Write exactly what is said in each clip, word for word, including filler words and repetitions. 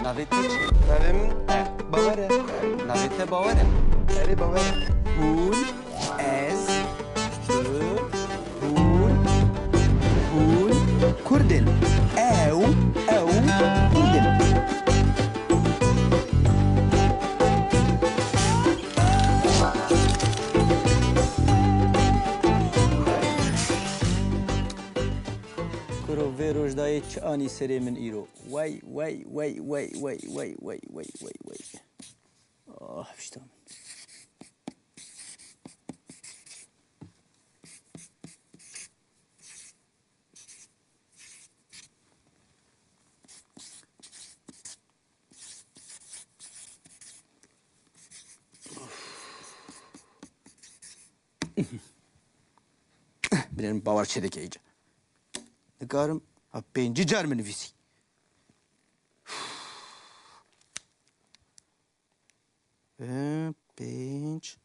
Navê te çi? Navê min Bawer e. Navê te Bawer e? Erê, Bawer e. Hûn, ez, tu, hûn, hûn Kurd in. Ew, ew Kurd in. Kuro vê rojdayê çi anî serê min îro? Wey, wey, wey. Oh, pişta min. Bilên bawer çêdike îca. Dikarim ha pêncî car min nivîsî. Pê-, pênc,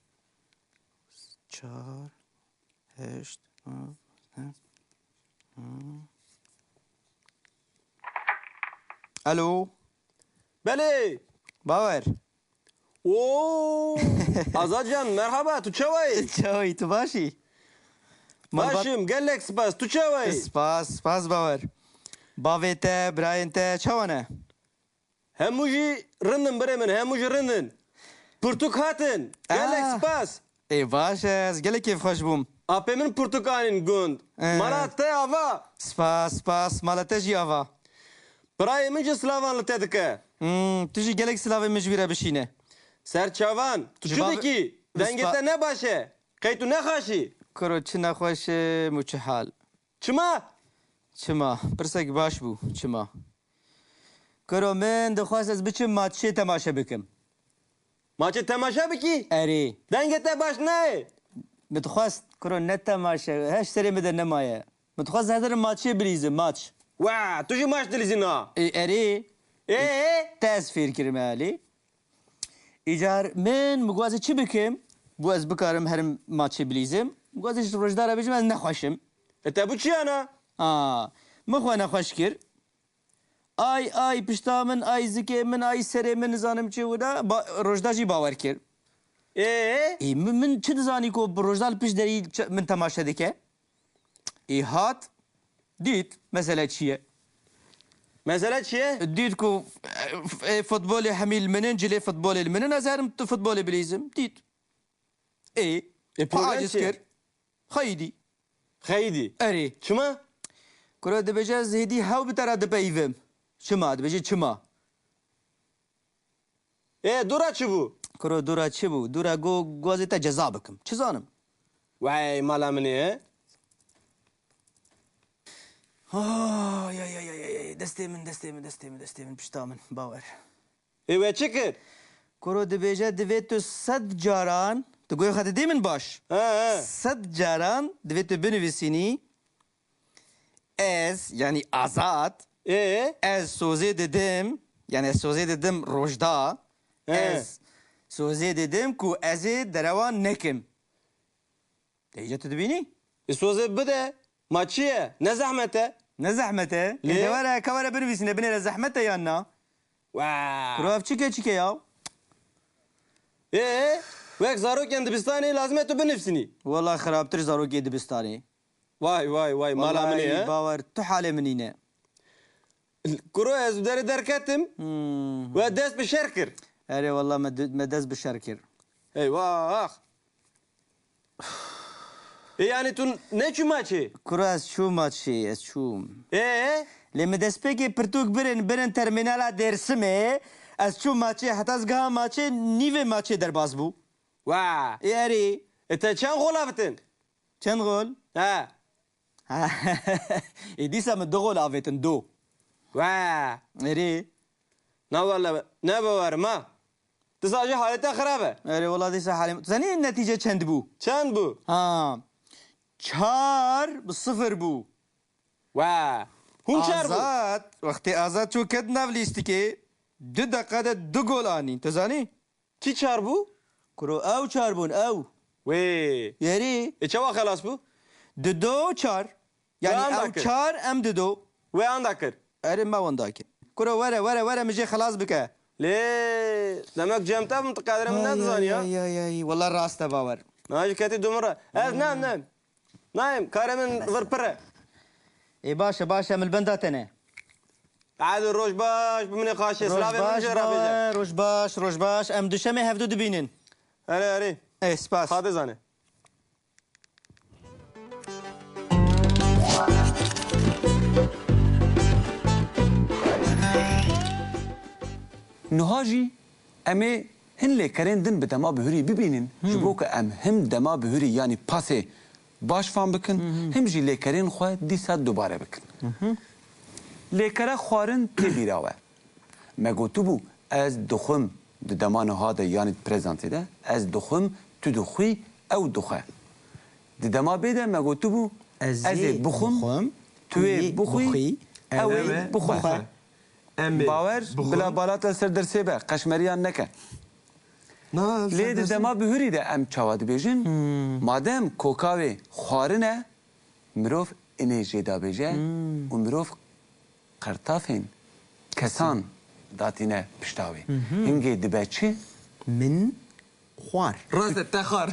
çar, heşt, neh, neh, neh. Alo. Belê. Bawer. Oo! Azad can, merhaba, tu çawa yî? Çawa yî, tu baş î? Malbat- Baş im, gelek spas, tu çawa yî? Spas, spas Bawer. Bavê te, birayên te çawa ne? Hemû jî rind in birê min, hemû jî rind in. Pirtûk hatin, gelek Aa. spas. Ê baş e, ez gelek kêfxweş bûm. Apê min pirtûk anîn gund. Ee. Mala te ava. Spas, spas, mala te jî ava. Birayê min jî silavan li te dike. Hmm, tu jî gelek silavên min ji wî re bişîne. Serçavan, tu çi dikî? Dengê te ne baş e. Qey tu nexweş î? Kuro çi nexweş im û çi hal. Çima? Çima? Pirsek baş bû. Çima? Kuro min dixwest ez biçim maçê temaşe bikim. Maçê temaşe bikî? Erê. Dengê te baş nayê. Min dixwest, kuro ne temaşe, heş serê min de nemaye. Min dixwest ez herim maçê bilîzim, maç. Wa, tu jî maç dilîzî na? E, erê. Ê, ê? Te ez fêr kirime elê. Îcar min, min got ez ê çi bikim? Bû ez bikarim herim maçê bilîzim. Min got ez ê ji rojdara bêjim ez nexweş im. E te bû çi yana? A, min xwe nexweş kir. Ay, ay, pişta min, ay zikê min, ay serê min, nizanim çi wina. Ba-, Rojda jî bawer kir. Ê? Ê, min, min çi dizanî ku bi Rojda li pişt derî ç-, min temaşe dike? Ê hat, dît, mesele çi ye? Mesele çi ye? Dît ku, e, f-, e, futbolê hemî li min in, cilê futbolê li min in, ez herim tu futbolê bilîzim. Dît. Ê, E, problem aciz çi ye? Kir. Xeyîdî. Xeyîdî? Erê. Çima? Kuro dibêje, ez hêdî hew bi te re dipeyivim. Çima? Dibêje, çima? Ê, dûra çi bû? Kuro dûra çi bû? Dûra go, go ez ê te ceza bikim. Çi zanim? Wey, mala min ê. Ay, ay, ay, ay, ay, ay. Destê min, destê min, destê min, destê min, pişta min. Bawer. Ê we çi kir? Kuro dibêje, divê tu sed caran, tu guhê xwe didî min baş? He, he. Sed caran divê tu binivîsînî, ez, yanî Azad, Ê? ez sozê didim, yanî ez sozê didim Rojda, He. ez sozê didim ku ez ê derewan nekim. Te îca tu dibînî? Î sozê bide. Ma çi ye? Ne zehmet e? Ne zehmet e? Lê? Ê de were, ka were binivîsîne, binêre zehmet e yan na? Wa! Kuro ev çike çike ya? Ê, wek zarokên dibistanê lazim e tu binivîsînî. Wela xirabtir zarokê dibistanê. Vay, vay, vay, mala min ê, Wellahî he? Bawer, tu halê min nîne. Kuro ez bi derê derketim. Hmm. We dest bi şer kir. Erê, wela me de-, me dest bi şer kir. Eyvah! Ê, yanî tu neçû maçê? Kuro ez çûm maçê, ez çûm. Ê? Lê min destpêkê pirtûk birin, birin termînala Dêrsimê. Ez çûm maçê, heta ez giha maçê, nîvê maçê derbas bû. Wa! Ê, erê. Ê, te çend gol avitin? Çend gol? He. Ê, dîsa min du gol avêtin, du. Wa! Erê. Na wele, ne bawerim ha. Dîsa jî halê te xirab e. Erê, wela dîsa halê min. Tu zanî netîce çend bû? Çend bû? Ha. Çar bi sifir bû. Wa! Hûn çar bû. Azad, wextê Azad çû ket nav lîstikê, du deqa de du gol anîn. Tu zanî? Kî çar bû? Kuro ew çar bûn, ew. Wê. Yerî. Ê, çawa xelas bû? Dido çar. Yanî ew çar, em dido. Wê anda kir. Erê, me wenda kir. Kuro were, were, were min jê xilas bike. Lê demek cem te bim, tu qedrê min nedizaniya. Ay, ay, ay, ay. Wela rast e bawer. Na jî ketî dû min re. Ez nem, nem. Nayêm, karê min vir pir e. Ê baş e, baş e, min li benda te ne. Hadi roj baş, bi min ê xaşê, silavê min jê re bêje. Roj baş, roj baş. Em duşemê hevdu dibînin. Erê, erê. Ê, spas. Xwedê zane. Niha jî em ê hin lêkerên din bi dema bihurî bibînin, ji bo ku em him dema bihurî, yanî pasê baş fam bikin, him jî lêkerên xwe dîsa dubare bikin. Lêkere xwarin tê bîra we. Me gotibû, ez dixwim, di dema niha de, yanî di prezentê de, ez dixwim, tu dixwî, ew dixwe. Di dema bê de me gotibû, ez ê bixwim, tu ê bixwî, ew ê bixwe. Em ê Bawer, bila bala te li ser dersê be, qeşmeriyan neke. Lê di dema bihurî de em çawa dibêjin? Madem koka wê xwarin e, mirov inê jê dabêje û mirov qertafên kesan datîne pişta wê. Hingê dibe çi? Min xwar. Rast e, te xwar.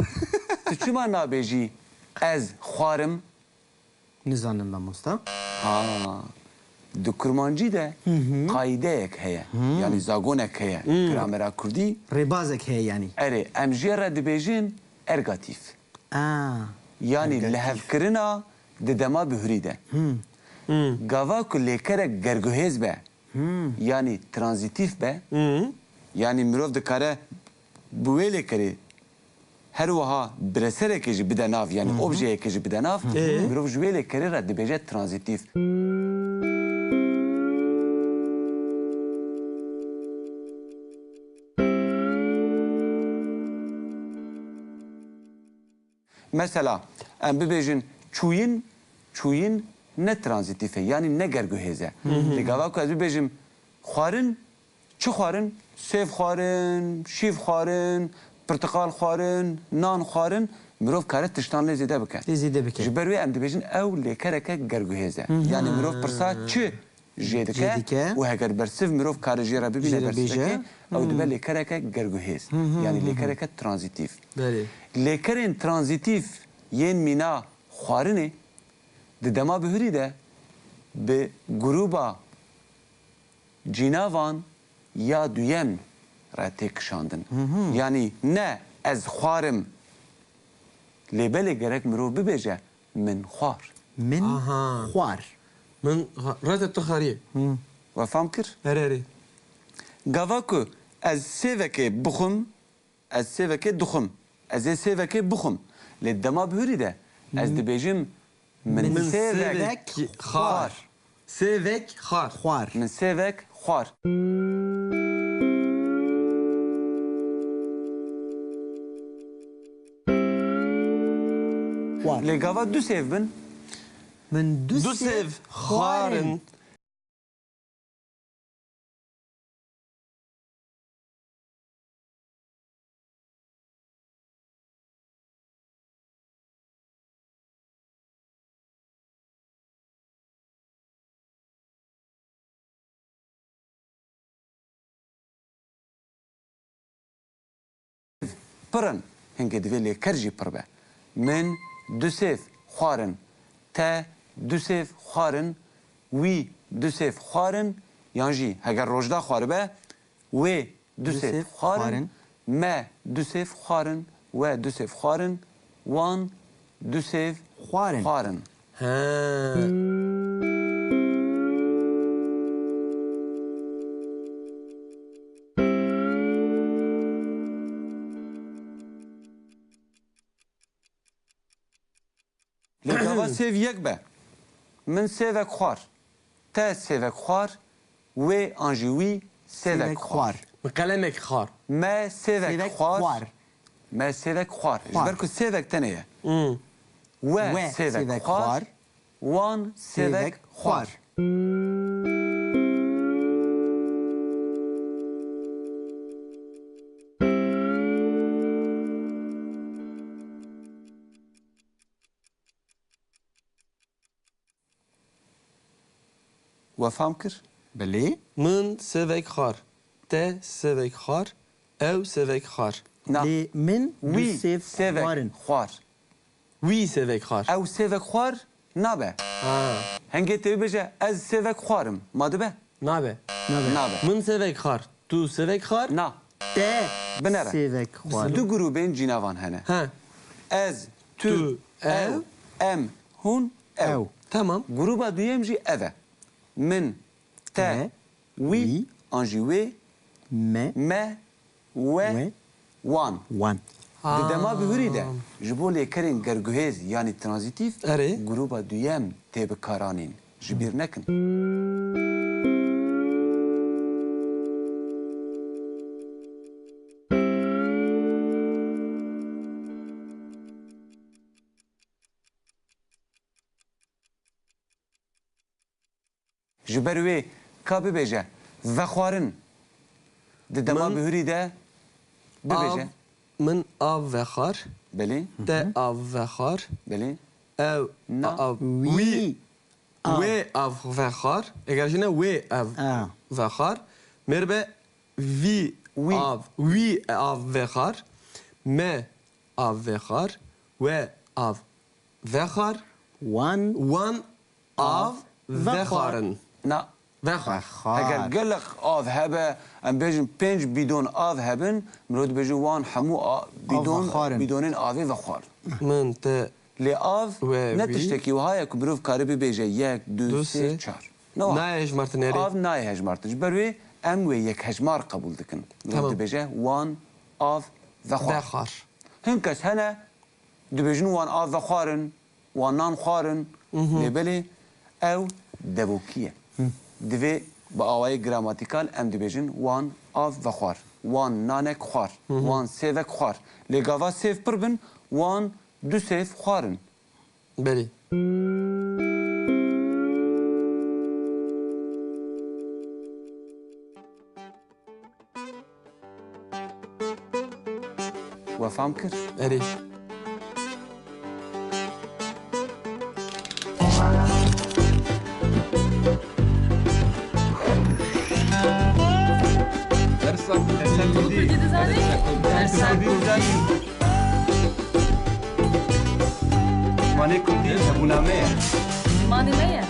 Tu çima nabêjî ez xwarim? Nizanim mamosta. Ha. Di kurmancî de qaîdeyek heye. Yanî zagonek heye. Gramera kurdî. Rêbazek heye yanî. Erê, em jê re dibêjin ergatîf. A, yanî lihevkirina di dema bihurî de. Gava ku lêkerek gerguhêz be, yanî tranzîtîf be, yanî mirov dikare bi wê lêkerê her wiha bireserekê jî bide nav, yanî objeyekê jî bide nav, mirov ji wê lêkerê re dibêje tranzîtîf. Mesela, em bibêjin çûyin, çûyin ne tranzîtîf e, yanî ne gerguhêz e. Lê gava ku ez bibêjim xwarin, çi xwarin? Sêv xwarin, şîv xwarin, pirtiqal xwarin, nan xwarin, mirov kare tiştan lê zêde bike. Lê zêde bike. Ji ber wê em dibêjin ew lêkereke gerguhêz e. Yanî mirov pirsa çi jê dike û heger bersiv mirov kare jê re bibîne bersivekê, ew dibe lêkereke gerguhêz. Yanî lêkereke tranzîtîf. Belê. Lêkerên tranzîtîf yên mîna xwarinê di dema bihurî de bi grûba cînavan ya duyem re tê kişandin. Yanî ne ez xwarim, lê belê gerek mirov bibêje, Min xwar. Min xwar. Min xwa-, rete tu xariyê. We fam kir? Erê, erê. Gava ku ez sêvekê bixwim, ez sêvekê dixwim. Ez ê sêvekê bixwim. Lê dema bihurî de ez dibêjim, min sêvek xwar. Sêvek xwar. Xwar. Min sêvek xwar. Xwar. Lê gava du sêv bin? Min du sêv xwar in. Pir in. Hingê divê lêker jî pir be. Min du sêv xwarin. Te du sêv xwarin. Wî du sêv xwarin. Yan jî heger rojda xwaribe, wê du sêv xwarin. Me du sêv xwarin. We du sêv xwarin. Wan du sêv xwarin. He. Lê gava sêv yek be. Min sêvek xwar. Te sêvek xwar. Wê an jî wî sêvek xwar. Min qelemek xwar. Me sêvek xwar. Me sêvek xwar. Ji ber ku sêvek tenê ye. We sêvek xwar. Wan sêvek xwar. We fam kir? Belê. Min sêvek xwar. Te sêvek xwar. Ew sêvek xwar. Na. Lê min du Wî sêv sêvek xwarin. Xwar. Wî sêvek xwar. Ew sêvek xwar nabe. Ha. Hingê tê bibêje, ez sêvek xwarim. Ma dibe? Nabe. Nabe. Nabe. Min sêvek xwar. Tu sêvek xwar. Na. Te Binere. Sêvek xwar. Du grûbên cînavan hene. Ha. Ez, tu, Tu, ew, ew. Em, hûn, ew. Ew. Tamam. Grûba duyem jî ev e. Min, te, Te, wî, wî, an jî wê, me, me, we, we, wan. Wan. Di dema bihurî de Ha. ji bo lêkerên gerguhêz yanî tranzîtîf Erê. grûba duyem tê bikaranîn. Ji bîr nekin. Ji ber wê ka bibêje, vexwarin. Di dema Min bihurî de bibêje. Av, min av vexwar. Belê. Te av vexwar. Belê. Ew Na. av. Wî. Wî. Av. Wê av vexwar. Eger jî ne wê ev A. vexwar. Mêr be vî Wî. av. Wî av vexwar. Me av vexwar. We av vexwar. Wan. Wan av Av vexwar. vexwarin. Na. Vexwar. Vexwar. Eger gelek av hebe, em bêjin pênc bîdon av hebin, mirov dibêje wan hemû a-, bîdon, vexwarin. Bîdonên avê vexwar. Min te Lê av We ne wî. tiştekî wiha ye ku mirov kare bibêje yek, du, Du, sê, sê. çar. Ne wiha. Nayê hejmartin erê. Av nayê hejmartin. Ji ber wê em wê yek hejmar qebûl dikin. Mirov Tamam. dibêje wan av vexwar. Vexwar. Hin kes hene dibêjin wan av vexwarin, wan nan xwarin, Mhm. lê belê ew devokî ye. Divê bi awayê gramatîkal em dibêjin wan av vexwar, wan nanek xwar, Mhm. wan sêvek xwar. Lê gava sêv pir bin, wan du sêv xwarin. Belê. We fam kir? Erê. Dersa, dersa Kurdî. Kurdî dizanî? Dersa Kurdî dizanî. Zimanê Kurdî hebûna me ye. Zimanê me ye.